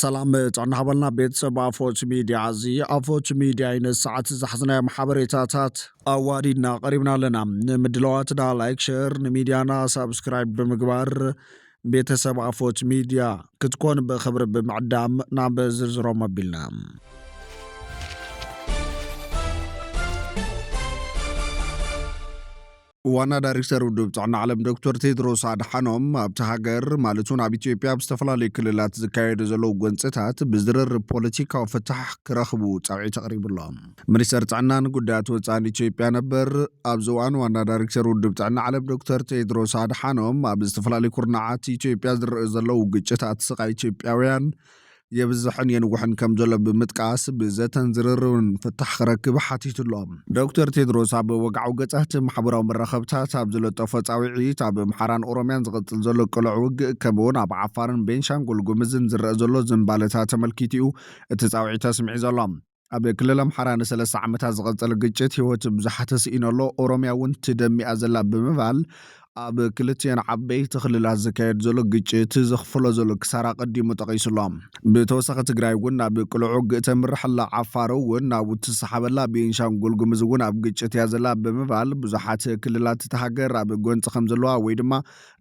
ሰላም ጥዕና ሃበልና ቤተሰብ ኣፎች ሚድያ። እዚ ኣፎች ሚድያ እዩ ነዚ ሰዓት ዝሓዝናዮም ሓበሬታታት ኣዋዲድና ቀሪብና ኣለና። ንምድለዋትና ላይክ፣ ሸር፣ ንሚድያና ሳብስክራይብ ብምግባር ቤተሰብ ኣፎች ሚድያ ክትኮን ብኽብሪ ብምዕዳም ናብ ዝርዝሮም ኣቢልና። ዋና ዳይሬክተር ውድብ ጥዕና ዓለም ዶክተር ቴድሮስ ኣድሓኖም ኣብቲ ሃገር ማለት እውን ኣብ ኢትዮጵያ ኣብ ዝተፈላለዩ ክልላት ዝካየዱ ዘለዉ ጎንፅታት ብዝርርብ ፖለቲካዊ ፍታሕ ክረኽቡ ፃውዒት ኣቕሪቡ ኣሎ። ሚኒስተር ጥዕናን ጉዳያት ወፃኢን ኢትዮጵያ ነበር ኣብዚ እዋን ዋና ዳይሬክተር ውድብ ጥዕና ዓለም ዶክተር ቴድሮስ ኣድሓኖም ኣብ ዝተፈላለዩ ኩርናዓት ኢትዮጵያ ዝረአ ዘለዉ ግጭታት ስቓይ ኢትዮጵያውያን የብዝሕን የንውሕን ከም ዘሎ ብምጥቃስ ብዘተን ዝርርብን ፍታሕ ክረክብ ሓቲቱ ኣሎ። ዶክተር ቴድሮስ ኣብ ወግዓዊ ገጻት ማሕበራዊ መራኸብታት ኣብ ዝለጠፎ ጻውዒት ኣብ ኣምሓራን ኦሮምያን ዝቐጽል ዘሎ ቅሉዕ ውግእ ከምኡ እውን ኣብ ዓፋርን ቤንሻንጉል ጉምዝን ዝረአ ዘሎ ዝንባለታት ተመልኪቱ እዩ እቲ ጻውዒት ኣስሚዑ ዘሎ። ኣብ ክልል ኣምሓራ ንሰለስተ ዓመታት ዝቐጸለ ግጭት ህይወት ብዙሓት ስኢኑ ኣሎ፣ ኦሮምያ እውን ትደሚኣ ዘላ ብምባል ኣብ ክልቲኤን ዓበይቲ ክልላት ዝካየድ ዘሎ ግጭት ዘኽፍሎ ዘሎ ክሳራ ቀዲሙ ጠቒሱ ኣሎ። ብተወሳኺ ትግራይ እውን ናብ ቅሉዕ ውግእ ተምርሕ ኣላ፣ ዓፋር እውን ናብኡ ትሰሓብ ኣላ፣ ቤንሻንጉል ጉምዝ እውን ኣብ ግጭት እያ ዘላ ብምባል ብዙሓት ክልላት እታ ሃገር ኣብ ጎንፂ ከም ዘለዋ ወይ ድማ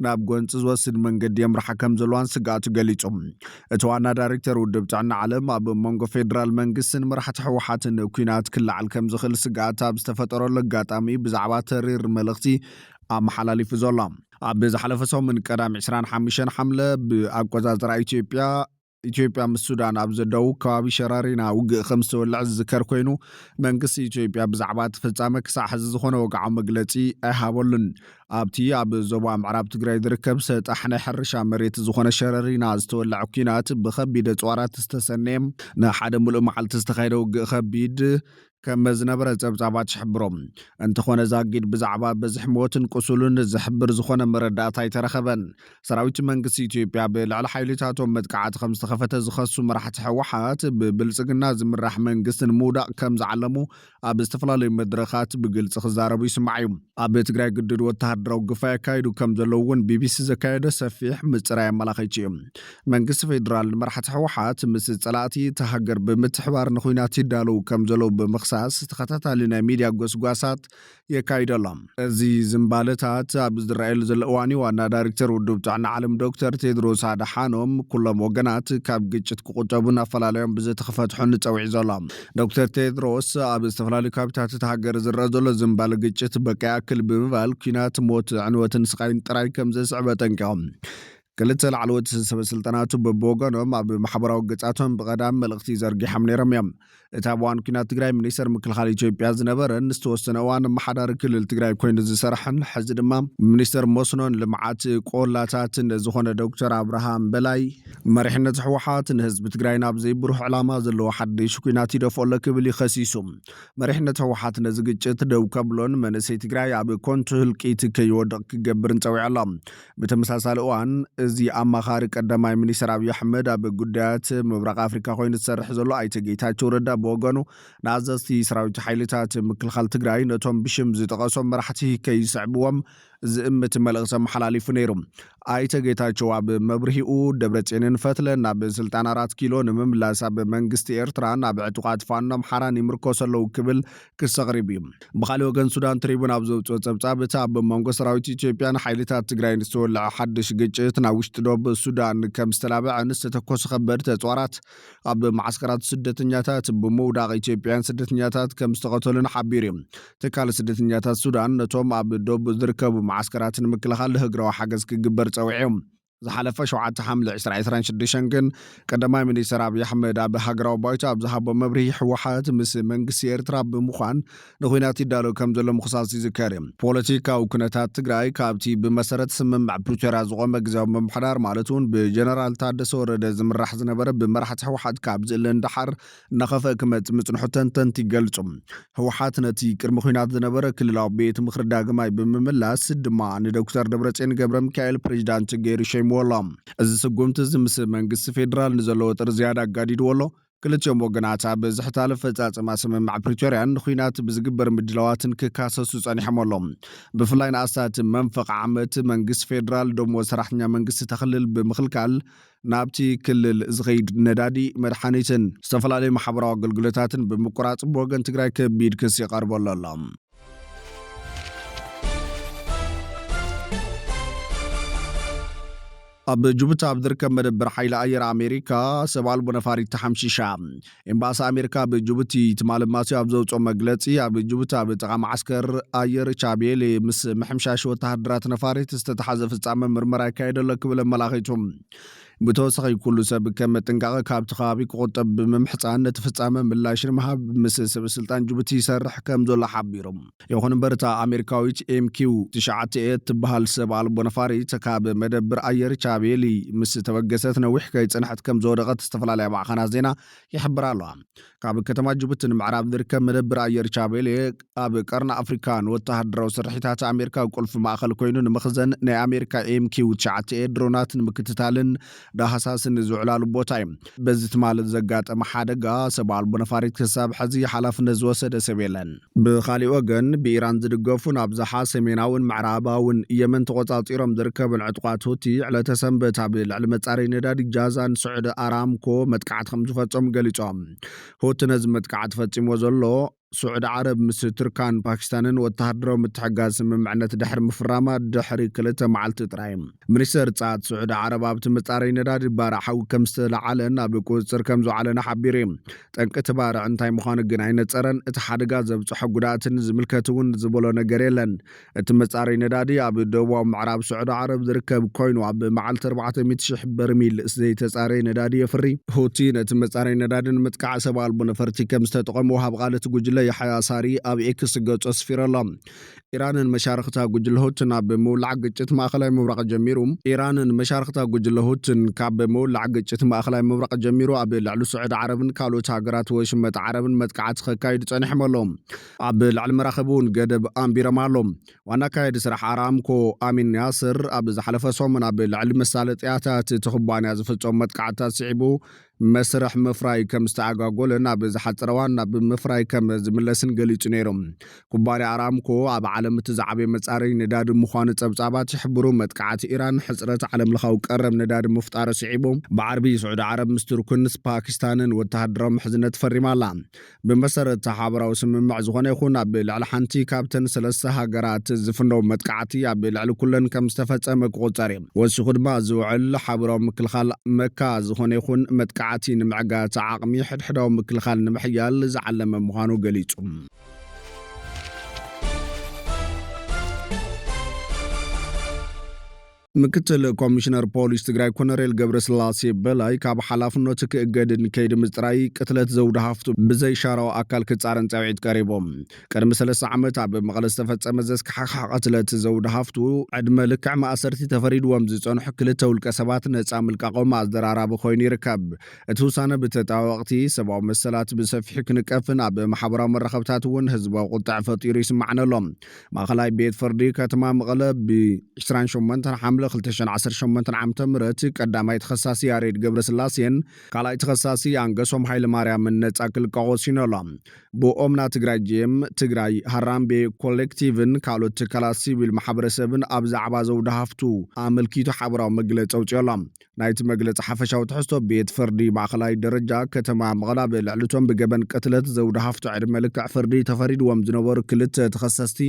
ናብ ጎንፂ ዝወስድ መንገዲ የምርሓ ከም ዘለዋን ስግኣቱ ገሊፁ። እቲ ዋና ዳይሬክተር ውድብ ጥዕና ዓለም ኣብ መንጎ ፌዴራል መንግስትን መራሕቲ ህወሓትን ኲናት ክለዓል ከም ዝኽእል ስግኣት ኣብ ዝተፈጠረሉ ኣጋጣሚ ብዛዕባ ተሪር መልእኽቲ ኣመሓላሊፉ ዘሎ። ኣብ ዝሓለፈ ሰሙን ቀዳም ዕስራን ሓሙሽተን ሓምለ ብኣቆጻጽራ ኢትዮጵያ ኢትዮጵያ ምስ ሱዳን ኣብ ዘደው ከባቢ ሸረሪና ውግእ ከም ዝተወልዐ ዝዝከር ኮይኑ፣ መንግስቲ ኢትዮጵያ ብዛዕባ እቲ ፍጻመ ክሳዕ ሕዚ ዝኾነ ወግዓዊ መግለጺ ኣይሃበሉን። ኣብቲ ኣብ ዞባ ምዕራብ ትግራይ ዝርከብ ሰጣሕ ናይ ሕርሻ መሬት ዝኾነ ሸረሪና ዝተወልዐ ኲናት ብኸቢድ ኣጽዋራት ዝተሰነየ ንሓደ ምሉእ መዓልቲ ዝተኻየደ ውግእ ከቢድ ከም ዝነበረ ጸብጻባት ይሕብሮ። እንተኾነ ዛጊድ ብዛዕባ በዝሒ ሞትን ቁሱልን ዝሕብር ዝኾነ መረዳእታ ኣይተረኸበን። ሰራዊት መንግስቲ ኢትዮጵያ ብልዕሊ ሓይልታቶም መጥቃዕቲ ከም ዝተኸፈተ ዝኸሱ መራሕቲ ህወሓት ብብልጽግና ዝምራሕ መንግስቲ ንምውዳቕ ከም ዝዓለሙ ኣብ ዝተፈላለዩ መድረኻት ብግልጺ ክዛረቡ ይስማዕ እዩ። ኣብ ትግራይ ግዱድ ወተሃደራዊ ግፋ የካይዱ ከም ዘለዉ እውን ቢቢሲ ዘካየዶ ሰፊሕ ምጽራይ ኣመላኺቱ እዩ። መንግስቲ ፌዴራል ንመራሕቲ ህወሓት ምስ ጸላእቲ እቲ ሃገር ብምትሕባር ንኹናት ይዳለዉ ከም ዘለዉ ብምኽሳስ ተኸታታሊ ናይ ሚድያ ጎስጓሳት የካይዱ ኣሎ። እዚ ዝንባለታት ኣብ ዝረኣየሉ ዘሎ እዋን እዩ ዋና ዳይሬክተር ውድብ ጥዕና ዓለም ዶክተር ቴድሮስ ኣድሓኖም ኩሎም ወገናት ካብ ግጭት ክቁጠቡን ኣፈላለዮም ብዘተክፈትሑን ጸዊዑ ዘሎ። ዶክተር ቴድሮስ ኣብ ዝተፈላለዩ ከባቢታት እቲ ሃገር ዝረአ ዘሎ ዝንባለ ግጭት በቃ ይኣክል ብምባል ኲናት ሞት ዕንወትን ስቓይን ጥራይ ከም ዘስዕበ ኣጠንቂቖም። ክልተ ላዕለዎት ሰበ ስልጣናቱ በብወገኖም ኣብ ማሕበራዊ ገጻቶም ብቐዳም መልእኽቲ ዘርጊሖም ነይሮም እዮም። እቲ ኣብ እዋን ኲናት ትግራይ ሚኒስተር ምክልኻል ኢትዮጵያ ዝነበረን ንዝተወሰነ እዋን ኣመሓዳሪ ክልል ትግራይ ኮይኑ ዝሰርሐን ሕዚ ድማ ሚኒስተር መስኖን ልምዓት ቆላታትን ዝኾነ ዶክተር ኣብርሃም በላይ መሪሕነት ህወሓት ንህዝቢ ትግራይ ናብ ዘይብሩህ ዕላማ ዘለዎ ሓድሽ ኲናት ይደፍኦ ኣሎ ክብል እዩ ከሲሱ። መሪሕነት ህወሓት ነዚ ግጭት ደው ከብሎን መንእሰይ ትግራይ ኣብ ኮንቱ ህልቂት ከይወድቕ ክገብርን ጸዊዑ ኣሎ። ብተመሳሳሊ እዋን እዚ ኣማኻሪ ቀዳማይ ሚኒስተር ኣብይ ኣሕመድ ኣብ ጉዳያት ምብራቕ ኣፍሪካ ኮይኑ ዝሰርሕ ዘሎ ኣይተ ጌታቸው ረዳ ብወገኑ ንኣዘዝቲ ሰራዊት ሓይልታት ምክልኻል ትግራይ ነቶም ብሽም ዝጠቐሶም መራሕቲ ከይስዕብዎም ዝእምት መልእኽቲ ኣመሓላሊፉ ነይሩ። ኣይተ ጌታቸው ኣብ መብርሂኡ ደብረጽዮንን ፈትለን ናብ ስልጣን ኣራት ኪሎ ንምምላስ ኣብ መንግስቲ ኤርትራን ኣብ ዕጡቓት ፋኖ ኣምሓራን ይምርኮሱ ኣለዉ ክብል ክሲ ኣቕሪቡ እዩ። ብኻልእ ወገን ሱዳን ትሪቡን ኣብ ዘውፅኦ ጸብጻብ እቲ ኣብ መንጎ ሰራዊት ኢትዮጵያን ሓይልታት ትግራይን ዝተወልዐ ሓድሽ ግጭት ናብ ውሽጢ ዶብ ሱዳን ከም ዝተላበዐን ዝተተኮሱ ከበድቲ ኣጽዋራት ኣብ መዓስከራት ስደተኛታት ብምውዳቕ ኢትዮጵያውያን ስደተኛታት ከም ዝተቐተሉን ሓቢሩ እዩ። ትካል ስደተኛታት ሱዳን ነቶም ኣብ ዶብ ዝርከቡ መዓስከራት ንምክልኻል ንህግራዊ ሓገዝ ክግበር ጸዊዑ። ዝሓለፈ ሸውዓተ ሓምለ ዕስራ ዕስራን ሽዱሽተን ግን ቀዳማይ ሚኒስተር ኣብይ ኣሕመድ ኣብ ሃገራዊ ባይቶ ኣብ ዝሃቦ መብርሂ ህወሓት ምስ መንግስቲ ኤርትራ ብምዃን ንኹናት ይዳሎ ከም ዘሎ ምኽሳስ ይዝከር እዩ። ፖለቲካዊ ኩነታት ትግራይ ካብቲ ብመሰረት ስምምዕ ፕሪቶርያ ዝቖመ ግዝያዊ ምምሕዳር ማለት እውን ብጀነራል ታደሰ ወረደ ዝምራሕ ዝነበረ ብመራሕቲ ህወሓት ካብ ዝእለ ንደሓር እናኸፍአ ክመጽእ ምጽንሑ ተንተንቲ ይገልጹ። ህወሓት ነቲ ቅድሚ ኲናት ዝነበረ ክልላዊ ቤት ምኽሪ ዳግማይ ብምምላስ ድማ ንዶክተር ደብረጽዮን ገብረ ሚካኤል ፕሬዚዳንት ገይሩ ሸይምዎ ኣሎ። እዚ ስጉምቲ እዚ ምስ መንግስቲ ፌዴራል ንዘሎ ወጥሪ ዝያዳ ኣጋዲድዎ ኣሎ። ክልቲኦም ወገናት ኣብ ዝሕታለ ፈጻጸማ ስምምዕ ፕሪቶርያን ንኹናት ብዝግበር ምድላዋትን ክካሰሱ ጸኒሖም ኣለዉ። ብፍላይ ንኣስታት መንፈቕ ዓመት መንግስቲ ፌደራል ደሞዝ ሰራሕተኛ መንግስቲ ተኽልል ብምኽልካል ናብቲ ክልል ዝኸይድ ነዳዲ፣ መድሓኒትን ዝተፈላለዩ ማሕበራዊ ኣገልግሎታትን ብምቁራጽ ብወገን ትግራይ ከቢድ ክሲ ይቐርበሉ ኣሎ። ኣብ ጅቡቲ ኣብ ዝርከብ መደበር ሓይሊ ኣየር ኣሜሪካ ሰብ ኣልቦ ነፋሪት ተሓምሺሻ። ኤምባሲ ኣሜሪካ ኣብ ጅቡቲ ትማሊ ማስዮ ኣብ ዘውፅኦ መግለፂ፣ ኣብ ጅቡቲ ኣብ ጥቓ መዓስከር ኣየር ቻቤሌ ምስ ምሕምሻሽ ወተሃደራት ነፋሪት ዝተተሓዘ ፍጻመ ምርመራ ይካየደሎ ክብል ኣመላኺቱ። ብተወሳኺ ኩሉ ሰብ ከም ጥንቃቐ ካብቲ ከባቢ ክቑጠብ ብምምሕጻን ነቲ ፍጻመ ምላሽ ንምሃብ ምስ ሰብ ስልጣን ጅቡቲ ይሰርሕ ከም ዘሎ ሓቢሩ። ይኹን እምበር እታ ኣሜሪካዊት ኤምኪው ትሽዓተ ኤ እትበሃል ሰብ ኣልቦ ነፋሪት ካብ መደብር ኣየር ቻቤሊ ምስ ተበገሰት ነዊሕ ከይጸንሐት ከም ዝወደቐት ዝተፈላለያ ማዕኸናት ዜና ይሕብራ ኣለዋ። ካብ ከተማ ጅቡቲ ንምዕራብ ዝርከብ መደብር ኣየር ቻቤሌ ኣብ ቀርኒ ኣፍሪካ ንወተሃደራዊ ስርሒታት ኣሜሪካ ቁልፊ ማእኸል ኮይኑ ንምኽዘን ናይ ኣሜሪካ ኤምኪው ትሽዓተ ኤ ድሮናት ንምክትታልን ዳህሳስን ዝውዕላሉ ቦታ እዩ። በዚ ትማሊ ዘጋጠመ ሓደጋ ሰብ ኣልቦ ነፋሪት ክሳብ ሕዚ ሓላፍነት ዝወሰደ ሰብ የለን። ብኻሊእ ወገን ብኢራን ዝድገፉን ኣብዝሓ ሰሜናውን ምዕራባውን የመን ተቆጻጺሮም ዝርከቡን ዕጡቓት ሁቲ ዕለተ ሰንበት ኣብ ልዕሊ መጻረይ ነዳዲ ጃዛን ስዑዲ ኣራምኮ መጥቃዕቲ ከም ዝፈጸሙ ገሊጾም። ሁቲ ነዚ መጥቃዕቲ ፈጺሞ ዘሎ ስዑዲ ዓረብ ምስ ቱርካን ፓኪስታንን ወተሃደራዊ ምትሕጋዝ ስምምዕነት ድሕሪ ምፍራማ ድሕሪ ክልተ መዓልቲ ጥራይ። ሚኒስተር ጸዓት ስዑዲ ዓረብ ኣብቲ መጻረይ ነዳዲ ባርዕ ሓዊ ከም ዝተለዓለን ኣብ ቁጽጽር ከም ዝወዓለን ሓቢሩ እዩ። ጠንቂ እቲ ባርዕ እንታይ ምዃኑ ግን ኣይነጸረን። እቲ ሓደጋ ዘብጽሖ ጉድኣትን ዝምልከት እውን ዝበሎ ነገር የለን። እቲ መጻረይ ነዳዲ ኣብ ደቡባዊ ምዕራብ ስዑዲ ዓረብ ዝርከብ ኮይኑ ኣብ መዓልቲ ኣርባዕተ ሚእቲ ሺሕ በርሚል ዘይተጻረየ ነዳዲ የፍሪ። ሁቲ ነቲ መጻረይ ነዳዲ ንምጥቃዕ ሰብ ኣልቦ ነፈርቲ ከም ዝተጠቐሙ ወሃብ ቃል እቲ ጉጅለ ያሕያ ሳሪ ኣብ ኤክስ ገጹ ኣስፊሩ ኣሎ። ኢራንን መሻርኽታ ጉጅለ ሁትን ኣብ ምውላዕ ግጭት ማእኸላይ ምብራቕ ጀሚሩ። ኢራንን መሻርኽታ ጉጅለ ሁትን ካብ ምውላዕ ግጭት ማእኸላይ ምብራቕ ጀሚሩ ኣብ ልዕሊ ስዑዲ ዓረብን ካልኦት ሃገራት ወሽመጥ ዓረብን መጥቃዕቲ ከካይዱ ጸኒሖም ኣለዉ። ኣብ ልዕሊ መራኸቢ እውን ገደብ ኣንቢሮም ኣለዉ። ዋና ኣካያዲ ስራሕ ኣራምኮ ኣሚን ያስር ኣብ ዝሓለፈ ሰሙን ኣብ ልዕሊ መሳለጥያታት እቲ ኩባንያ ዝፍጸሙ መጥቃዕትታት ስዒቡ መስርሕ ምፍራይ ከም ዝተኣጓጎለን ኣብ ዝሓጸረ እዋን ናብ ምፍራይ ከም ዝምለስን ገሊጹ ነይሩ። ኩባንያ ኣራምኮ ኣብ ዓለም እቲ ዝዓበየ መጻረይ ነዳዲ ምዃኑ ጸብጻባት ይሕብሩ። መጥቃዕቲ ኢራን ሕጽረት ዓለም ለኻዊ ቀረብ ነዳዲ ምፍጣሩ ስዒቡ ብዓርቢ ስዑዲ ዓረብ ምስ ቱርክን ፓኪስታንን ወተሃደራዊ ምሕዝነት ፈሪማ ኣላ። ብመሰረት ሓበራዊ ስምምዕ ዝኾነ ይኹን ኣብ ልዕሊ ሓንቲ ካብተን ሰለስተ ሃገራት ዝፍነው መጥቃዕቲ ኣብ ልዕሊ ኩለን ከም ዝተፈጸመ ክቑጸር እዩ። ወሲኹ ድማ ዝውዕል ሓበራዊ ምክልኻል መካ ዝኾነ ይኹን መጥቃዕቲ ንምዕጋት ዓቕሚ ሕድሕዳዊ ምክልኻል ንምሕያል ዝዓለመ ምዃኑ ገሊጹ። ምክትል ኮሚሽነር ፖሊስ ትግራይ ኮነሬል ገብረስላሴ በላይ ካብ ሓላፍነቱ ክእገድን ከይዲ ምፅራይ ቅትለት ዘውዲ ሃፍቱ ብዘይሻራዊ ኣካል ክፃረን ፃውዒት ቀሪቡ። ቅድሚ ሰለስተ ዓመት ኣብ መቐለ ዝተፈፀመ ዘስካሕክሕ ቅትለት ዘውዲ ሃፍቱ ዕድመ ልክዕ ማእሰርቲ ተፈሪድዎም ዝፀንሑ ክልተ ውልቀ ሰባት ነፃ ምልቃቖም ኣዘራራቢ ኮይኑ ይርከብ። እቲ ውሳነ ብተጣበቕቲ ሰብኣዊ መሰላት ብሰፊሑ ክንቀፍን ኣብ ማሕበራዊ መራኸብታት እውን ህዝባዊ ቁጥዐ ፈጢሩ ይስማዕን ኣሎ። ማእኸላይ ቤት ፍርዲ ከተማ መቐለ ብ ዕስራን ሸሞንተን ሓምለ ክልተ ሽሕን ዓሰርተ ሸሞንተን ዓመተ ምህረት ቀዳማይ ተኸሳሲ ያሬድ ገብረስላሴን ካልኣይ ተኸሳሲ ኣንገሶም ሃይለ ማርያምን ነፃ ክልቀቑ ወሲኑ ኣሎ። ብኦምና ትግራይ ጄም፣ ትግራይ ሃራምቤ ኮሌክቲቭን ካልኦት ትካላት ሲቪል ማሕበረሰብን ኣብ ዛዕባ ዘውዲ ሃፍቱ ኣመልኪቱ ሓበራዊ መግለፂ ኣውፂኦ ኣሎ። ናይቲ መግለፂ ሓፈሻዊ ትሕዝቶ ቤት ፍርዲ ማእኸላይ ደረጃ ከተማ መቐለ ኣብ ልዕሊ እቶም ብገበን ቅትለት ዘውዲ ሃፍቱ ዕድመ ልክዕ ፍርዲ ተፈሪድዎም ዝነበሩ ክልተ ተኸሰስቲ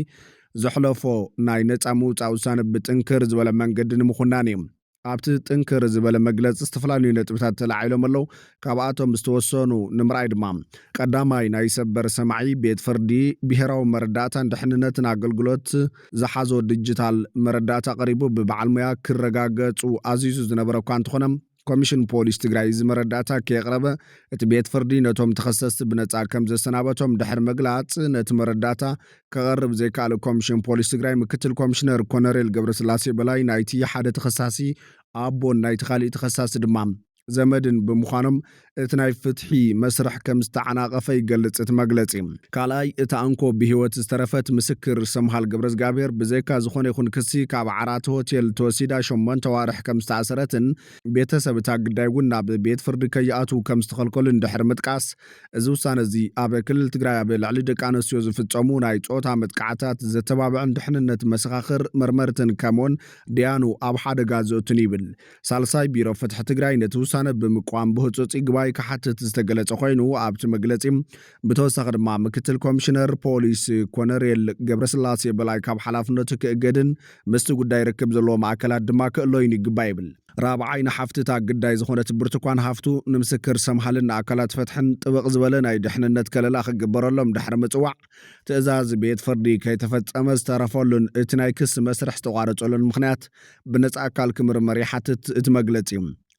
ዘሕለፎ ናይ ነፃ ምውፃእ ውሳነ ብጥንክር ዝበለ መንገዲ ንምኹናን እዩ። ኣብቲ ጥንክር ዝበለ መግለፂ ዝተፈላለዩ ነጥብታት ተላዒሎም ኣለዉ። ካብኣቶም ዝተወሰኑ ንምርኣይ ድማ ቀዳማይ ናይ ሰበር ሰማዒ ቤት ፍርዲ ብሄራዊ መረዳእታን ድሕንነትን ኣገልግሎት ዝሓዞ ዲጂታል መረዳእታ ቀሪቡ ብበዓል ሞያ ክረጋገፁ ኣዚዙ ዝነበረ እኳ እንተኾነ ኮሚሽን ፖሊስ ትግራይ እዚ መረዳእታ ከየቕረበ እቲ ቤት ፍርዲ ነቶም ተኸሰስቲ ብነፃ ከም ዘሰናበቶም ድሕሪ ምግላፅ ነቲ መረዳእታ ከቐርብ ዘይከኣለ ኮሚሽን ፖሊስ ትግራይ ምክትል ኮሚሽነር ኮነሬል ገብረስላሴ በላይ ናይቲ ሓደ ተኸሳሲ ኣቦን ናይቲ ካሊእ ተኸሳሲ ድማ ዘመድን ብምዃኖም እቲ ናይ ፍትሒ መስርሕ ከም ዝተዓናቐፈ ይገልጽ እቲ መግለጺ። ካልኣይ፣ እታ እንኮ ብህይወት ዝተረፈት ምስክር ሰምሃል ገብረዝጋብሔር ብዘይካ ዝኾነ ይኹን ክሲ ካብ ዓራት ሆቴል ተወሲዳ ሸሞንተ ዋርሕ ከም ዝተኣሰረትን ቤተሰብ እታ ግዳይ እውን ናብ ቤት ፍርዲ ከይኣትዉ ከም ዝተኸልከሉ እንድሕር ምጥቃስ፣ እዚ ውሳነ እዚ ኣብ ክልል ትግራይ ኣብ ልዕሊ ደቂ ኣንስትዮ ዝፍጸሙ ናይ ጾታ መጥቃዕታት ዘተባብዕን ድሕንነት መሰኻኽር መርመርትን ከምኡውን ደያኑ ኣብ ሓደጋ ዘእቱን ይብል። ሳልሳይ፣ ቢሮ ፍትሒ ትግራይ ነቲ ውሳነ ብምቋም ብህጹጽ ይግባይ ክሓትት ዝተገለጸ ኮይኑ፣ ኣብቲ መግለጺ ብተወሳኺ ድማ ምክትል ኮሚሽነር ፖሊስ ኮነሬል ገብረስላሴ በላይ ካብ ሓላፍነቱ ክእገድን ምስቲ ጉዳይ ርክብ ዘለዎም ኣካላት ድማ ክእለዩን ይግባእ ይብል። ራብዓይ፣ ንሓፍቲ እታ ግዳይ ዝኾነት ብርቱኳን ሃፍቱ ንምስክር ሰምሃልን ንኣካላት ፍትሕን ጥብቕ ዝበለ ናይ ድሕንነት ከለላ ክግበረሎም ድሕሪ ምጽዋዕ፣ ትእዛዝ ቤት ፍርዲ ከይተፈጸመ ዝተረፈሉን እቲ ናይ ክሲ መስርሕ ዝተቋረጸሉን ምኽንያት ብነጻ ኣካል ክምርመር ይሓትት እቲ መግለጺ።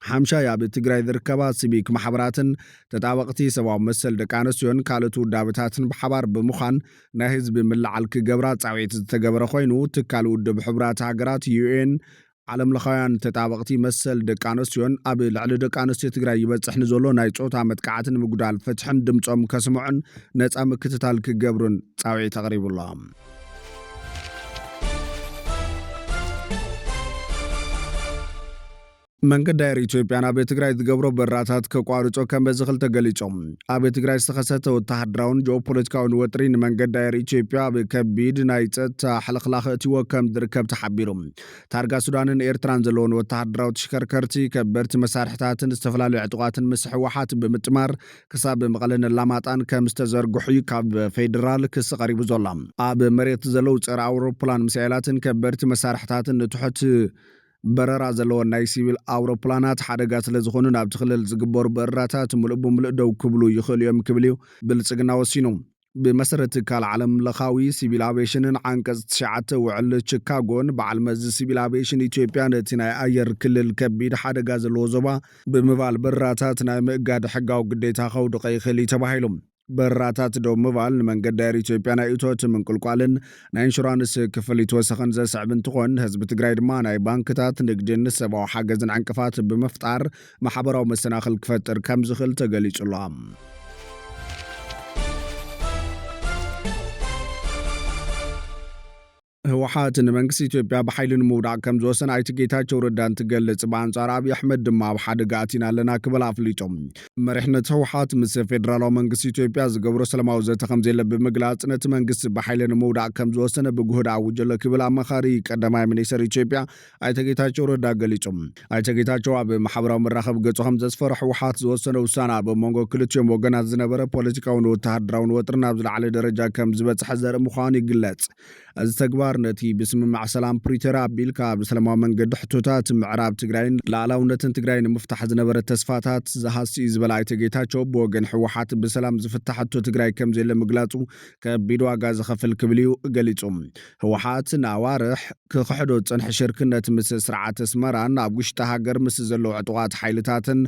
ሓምሻይ፣ ኣብ ትግራይ ዝርከባ ሲቪክ ማሕበራትን ተጣበቕቲ ሰብኣዊ መሰል ደቂ ኣንስትዮን ካልኦት ውዳበታትን ብሓባር ብምዃን ናይ ህዝቢ ምልዓል ክገብራ ጻውዒት ዝተገበረ ኮይኑ፣ ትካል ውድብ ሕቡራት ሃገራት፣ ዩ ኤን፣ ዓለምለኻውያን ተጣበቕቲ መሰል ደቂ ኣንስትዮን ኣብ ልዕሊ ደቂ ኣንስትዮ ትግራይ ይበጽሕ ንዘሎ ናይ ጾታ መጥቃዕቲ ንምጉዳል ፍትሕን ድምጾም ከስምዑን ነጻ ምክትታል ክገብሩን ጻውዒት ኣቕሪቡ ኣሎ። መንገዲ ኣየር ኢትዮጵያ ናብ ትግራይ ዝገብሮ በራታት ከቋርጾ ከም ዝኽእል ተገሊጾም። ኣብ ትግራይ ዝተኸሰተ ወተሃደራውን ጂኦፖለቲካውን ወጥሪ ንመንገዲ ኣየር ኢትዮጵያ ኣብ ከቢድ ናይ ጸጥታ ሕልኽላኽ እትዎ ከም ዝርከብ ተሓቢሩ። ታርጋ ሱዳንን ኤርትራን ዘለውን ወተሃደራዊ ተሽከርከርቲ፣ ከበድቲ መሳርሕታትን ዝተፈላለዩ ዕጡቓትን ምስ ህወሓት ብምጥማር ክሳብ መቐለን ኣላማጣን ከም ዝተዘርግሑ እዩ ካብ ፌዴራል ክሲ ቀሪቡ ዘሎ። ኣብ መሬት ዘለዉ ጸረ ኣውሮፕላን ሚሳኤላትን ከበድቲ መሳርሕታትን ንትሑት በረራ ዘለወን ናይ ሲቪል ኣውሮፕላናት ሓደጋ ስለ ዝኾኑ፣ ናብቲ ክልል ዝግበሩ በረራታት ምሉእ ብምሉእ ደው ክብሉ ይኽእሉ እዮም ክብል እዩ ብልጽግና ወሲኑ። ብመሰረት ትካል ዓለም ለኻዊ ሲቪል ኣቪዬሽንን ዓንቀጽ ትሽዓተ ውዕል ቺካጎን፣ በዓል መዚ ሲቪል ኣቪዬሽን ኢትዮጵያ ነቲ ናይ ኣየር ክልል ከቢድ ሓደጋ ዘለዎ ዞባ ብምባል በረራታት ናይ ምእጋድ ሕጋዊ ግዴታ ከውድቐ ይኽእል እዩ ተባሂሉ። በረራታት ደው ምባል ንመንገዲ ኣየር ኢትዮጵያ ናይ እቶት ምንቁልቋልን ናይ ኢንሹራንስ ክፍሊት ወሰኽን ዘስዕብ እንትኾን፣ ህዝቢ ትግራይ ድማ ናይ ባንክታት፣ ንግድን ሰብኣዊ ሓገዝን ዕንቅፋት ብምፍጣር ማሕበራዊ መሰናኽል ክፈጥር ከም ዝኽእል ተገሊጹ ኣሎ። ህወሓት ንመንግስቲ ኢትዮጵያ ብሓይሊ ንምውዳቕ ከም ዝወሰነ ኣይተ ጌታቸው ረዳ እንትገልጽ፣ ብኣንጻር ኣብይ ኣሕመድ ድማ ኣብ ሓደጋ ኣቲና ኣለና ክብል ኣፍሊጡ። መሪሕነት ህወሓት ምስ ፌደራላዊ መንግስቲ ኢትዮጵያ ዝገብሮ ሰላማዊ ዘተ ከም ዘየለ ብምግላጽ፣ ነቲ መንግስቲ ብሓይሊ ንምውዳቕ ከም ዝወሰነ ብጉህዲ ኣውጀሎ ክብል ኣማኻሪ ቀዳማይ ሚኒስትር ኢትዮጵያ ኣይተ ጌታቸው ረዳ ገሊጹ። ኣይተ ጌታቸው ኣብ ማሕበራዊ መራኸቢ ገጹ ከም ዘስፈሮ፣ ህወሓት ዝወሰነ ውሳነ ኣብ መንጎ ክልቲኦም ወገናት ዝነበረ ፖለቲካውን ወተሃደራውን ወጥሪ ናብ ዝለዓለ ደረጃ ከም ዝበጽሐ ዘርኢ ምዃኑ ይግለጽ። እዚ ተግባር ነቲ ብስምምዕ ሰላም ፕሪቶርያ ኣቢልካ ብሰላማዊ መንገዲ ሕቶታት ምዕራብ ትግራይን ሉዓላውነትን ትግራይ ንምፍታሕ ዝነበረ ተስፋታት ዝሃሲ እዩ ዝበለ ኣይተ ጌታቸው፣ ብወገን ህወሓት ብሰላም ዝፍታሕ ሕቶ ትግራይ ከም ዘየለ ምግላጹ ከቢድ ዋጋ ዘኸፍል ክብል እዩ ገሊጹ። ህወሓት ንኣዋርሕ ክኽሕዶ ዝጸንሐ ሽርክነት ምስ ስርዓት ኣስመራን ኣብ ውሽጢ ሃገር ምስ ዘለዉ ዕጡቓት ሓይልታትን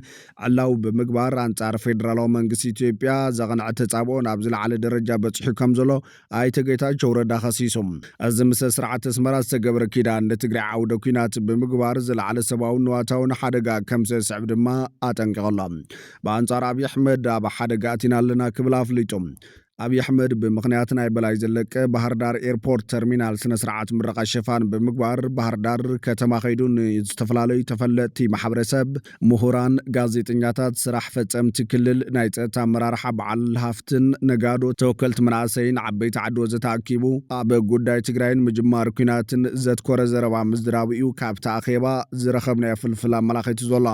ዕላዊ ብምግባር፣ ኣንጻር ፌደራላዊ መንግስቲ ኢትዮጵያ ዘቕንዐ ተጻብኦ ናብ ዝለዓለ ደረጃ በጺሑ ከም ዘሎ ኣይተ ጌታቸው ረዳ ከሲሶም። እዚ ምስ ስርዓት ኣስመራ ዝተገብረ ኪዳን ንትግራይ ዓውደ ኲናት ብምግባር ዝለዓለ ሰብኣውን ንዋታውን ሓደጋ ከም ዘስዕብ ድማ ኣጠንቂቑ ኣሎ። ብኣንጻር ኣብይ ኣሕመድ ኣብ ሓደጋ ኣቲና ኣለና ክብል ኣፍሊጡ። ኣብይ ኣሕመድ ብምኽንያት ናይ በላይ ዘለቀ ባህር ዳር ኤርፖርት ተርሚናል ስነ ስርዓት ምረቓ ሽፋን ብምግባር፣ ባህር ዳር ከተማ ከይዱ ንዝተፈላለዩ ተፈለጥቲ ማሕበረሰብ፣ ምሁራን፣ ጋዜጠኛታት፣ ስራሕ ፈጸምቲ ክልል፣ ናይ ጸጥታ ኣመራርሓ፣ በዓል ሃፍትን ነጋዶ፣ ተወከልቲ መናእሰይን ዓበይቲ ዓዲ ወዘተ ኣኪቡ ኣብ ጉዳይ ትግራይን ምጅማር ኲናትን ዘትኮረ ዘረባ ምዝራቡ እዩ ካብቲ ኣኼባ ዝረኸብናዮ ፍልፍል ኣመላኺቱ ዘሎ።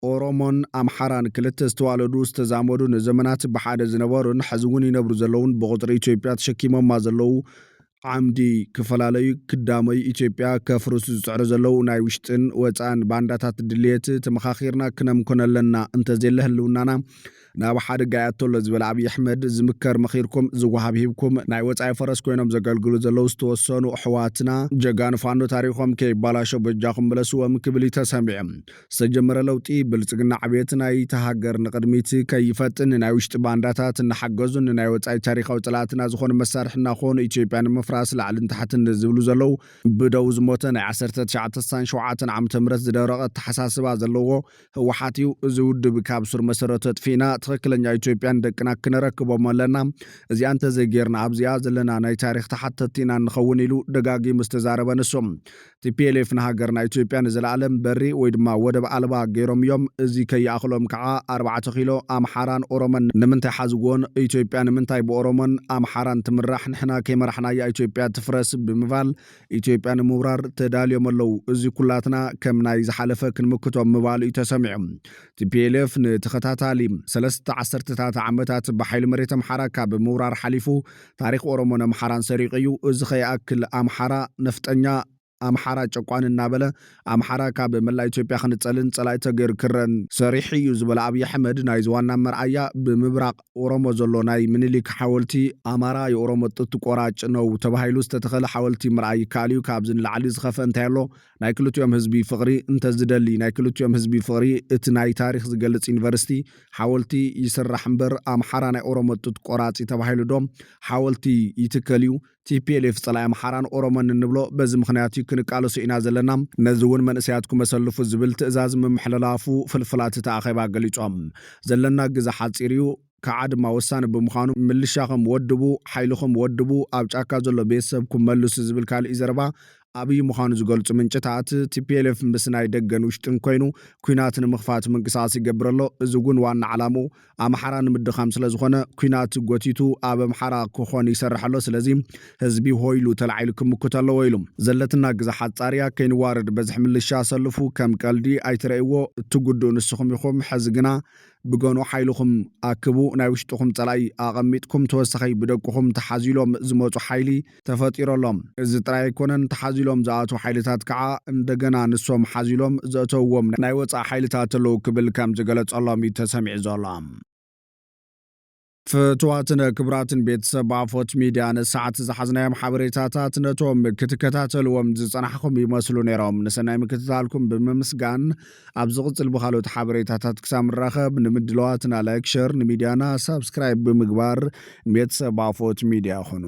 ኦሮሞን ኣምሓራን ክልተ ዝተዋለዱ፣ ዝተዛመዱ፣ ንዘመናት ብሓደ ዝነበሩን ሕዚ እውን ይነብሩ ዘለውን ብቁጽሪ ኢትዮጵያ ተሸኪሞማ ዘለዉ ዓምዲ ክፈላለዩ ክዳመዩ ኢትዮጵያ ከፍርሱ ዝጽዕሩ ዘለዉ ናይ ውሽጥን ወጻእን ባንዳታት ድልየት ተመኻኺርና ክነምኮነለና እንተዘየለ ህልውናና ናብ ሓደጋ ያቶሎ ዝበለ ኣብይ ኣሕመድ፣ ዝምከር መኺርኩም፣ ዝወሃብ ሂብኩም፣ ናይ ወጻኢ ፈረስ ኮይኖም ዘገልግሉ ዘለዉ ዝተወሰኑ ኣሕዋትና ጀጋኑ ፋኖ ታሪኾም ከይባላሾ በጃኹም ምለስዎም ክብል እዩ ተሰሚዑ። ዝተጀመረ ለውጢ ብልጽግና ዕብየት ናይቲ ሃገር ንቕድሚት ከይፈጥን፣ ንናይ ውሽጢ ባንዳታት እናሓገዙን ንናይ ወጻኢ ታሪኻዊ ጸላእትና ዝኾኑ መሳርሒ እናኾኑ ኢትዮጵያ ንምፍራስ ላዕልን ታሕትን ዝብሉ ዘለዉ፣ ብደው ዝሞተ ናይ ዓሰርተ ትሽዓተ ስሳን ሸውዓተን ዓመተ ምህረት ዝደረቐ ኣተሓሳስባ ዘለዎ ህወሓት እዩ። እዚ ውድብ ካብ ሱር መሰረቱ ኣጥፊእና ትኽክለኛ ኢትዮጵያን ደቅና ክነረክቦም ኣለና። እዚኣ እንተዘይጌርና ኣብዚኣ ዘለና ናይ ታሪኽ ተሓተቲ ኢና ንኸውን ኢሉ ደጋጊሙ ዝተዛረበ ንሱ። ቲ ፒ ኤል ኤፍ ንሃገርና ኢትዮጵያ ንዘለኣለም በሪ ወይ ድማ ወደብ ኣልባ ገይሮም እዮም። እዚ ከይኣኽሎም ከዓ ኣርባዕተ ኪሎ ኣምሓራን ኦሮሞን ንምንታይ ሓዝዎን፣ ኢትዮጵያ ንምንታይ ብኦሮሞን ኣምሓራን ትምራሕ፣ ንሕና ከይመራሕናያ ኢትዮጵያ ትፍረስ ብምባል ኢትዮጵያ ንምውራር ተዳልዮም ኣለዉ። እዚ ኩላትና ከም ናይ ዝሓለፈ ክንምክቶም ምባሉ እዩ ተሰሚዑ። ቲ ፒ ኤል ኤፍ ንተኸታታሊ ሰለስተ ዓሰርተታት ዓመታት ብሓይሊ መሬት ኣምሓራ ካብ ምውራር ሓሊፉ ታሪኽ ኦሮሞን ኣምሓራን ሰሪቑ እዩ። እዚ ከይኣክል ኣምሓራ ነፍጠኛ፣ ኣምሓራ ጨቋን እናበለ ኣምሓራ ካብ መላእ ኢትዮጵያ ክንጸልን ጸላኢ ተገይሩ ክረን ሰሪሑ እዩ ዝበለ ኣብይ ኣሕመድ፣ ናይዚ ዋና መርኣያ ብምብራቕ ኦሮሞ ዘሎ ናይ ምኒልክ ሓወልቲ ኣማራ የኦሮሞ ጡት ቆራጭ ነው ተባሂሉ ዝተተኸለ ሓወልቲ ምርኣይ ይከኣል እዩ። ካብዚ ንላዕሊ ዝኸፍአ እንታይ ኣሎ? ናይ ክልቲኦም ህዝቢ ፍቕሪ እንተዝደሊ፣ ናይ ክልቲኦም ህዝቢ ፍቕሪ እቲ ናይ ታሪኽ ዝገልጽ ዩኒቨርሲቲ ሓወልቲ ይስራሕ እምበር ኣምሓራ ናይ ኦሮሞ ጡት ቆራጺ ተባሂሉ ዶ ሓወልቲ ይትከል እዩ? ቲ ፒ ኤል ኤፍ ጸላኢ ኣምሓራን ኦሮሞን እንብሎ በዚ ምኽንያት እዩ። ክንቃለሶ ኢና ዘለና። ነዚ እውን መንእሰያትኩም ኣሰልፉ ዝብል ትእዛዝ ምምሕልላፉ ፍልፍላት እቲ ኣኼባ ገሊጾም። ዘለና ግዜ ሓጺር እዩ፣ ከዓ ድማ ወሳኒ ብምዃኑ ምልሻኹም ወድቡ፣ ሓይልኹም ወድቡ፣ ኣብ ጫካ ዘሎ ቤተሰብኩም መልሱ ዝብል ካልእ ዘረባ ኣብይ ምዃኑ ዝገልጹ ምንጭታት፣ ቲ ፒ ኤል ኤፍ ምስ ናይ ደገን ውሽጥን ኮይኑ ኲናት ንምኽፋት ምንቅስቓስ ይገብር ኣሎ። እዚ እውን ዋና ዓላምኡ ኣምሓራ ንምድኻም ስለ ዝኾነ ኲናት ጎቲቱ ኣብ ኣምሓራ ክኾን ይሰርሕ ኣሎ። ስለዚ ህዝቢ ሆይሉ ተላዒሉ ክምክት ኣለዎ ኢሉ። ዘለትና ግዜ ሓጻር እያ፣ ከይንዋረድ በዝሒ ምልሻ ሰልፉ ከም ቀልዲ ኣይትረእይዎ፣ እትጉድኡ ንስኹም ኢኹም። ሕዚ ግና ብገኑ ሓይልኹም ኣክቡ፣ ናይ ውሽጥኹም ጸላኢ ኣቐሚጥኩም፣ ተወሳኺ ብደቅኹም ተሓዚሎም ዝመጹ ሓይሊ ተፈጢሩ ኣሎ። እዚ ጥራይ ኣይኮነን፣ ተሓዚሎም ዝኣትዉ ሓይልታት ከዓ እንደገና ንሶም ሓዚሎም ዘእተውዎም ናይ ወጻኢ ሓይልታት ኣለዉ ክብል ከም ዝገለጸሎም እዩ ተሰሚዑ ዘሎ። ፍትዋትን ክቡራትን ቤተሰብ ኣፎት ሚድያ፣ ንሰዓት ዝሓዝናዮም ሓበሬታታት ነቶም ክትከታተልዎም ዝጸናሕኹም ይመስሉ ነይሮም። ንሰናይ ምክትታልኩም ብምምስጋን፣ ኣብ ዝቕጽል ብኻልኦት ሓበሬታታት ክሳብ ንራኸብ፣ ንምድለዋትና ላይክ፣ ሸር፣ ንሚድያና ሳብስክራይብ ብምግባር ቤተሰብ ኣፎት ሚድያ ኹኑ።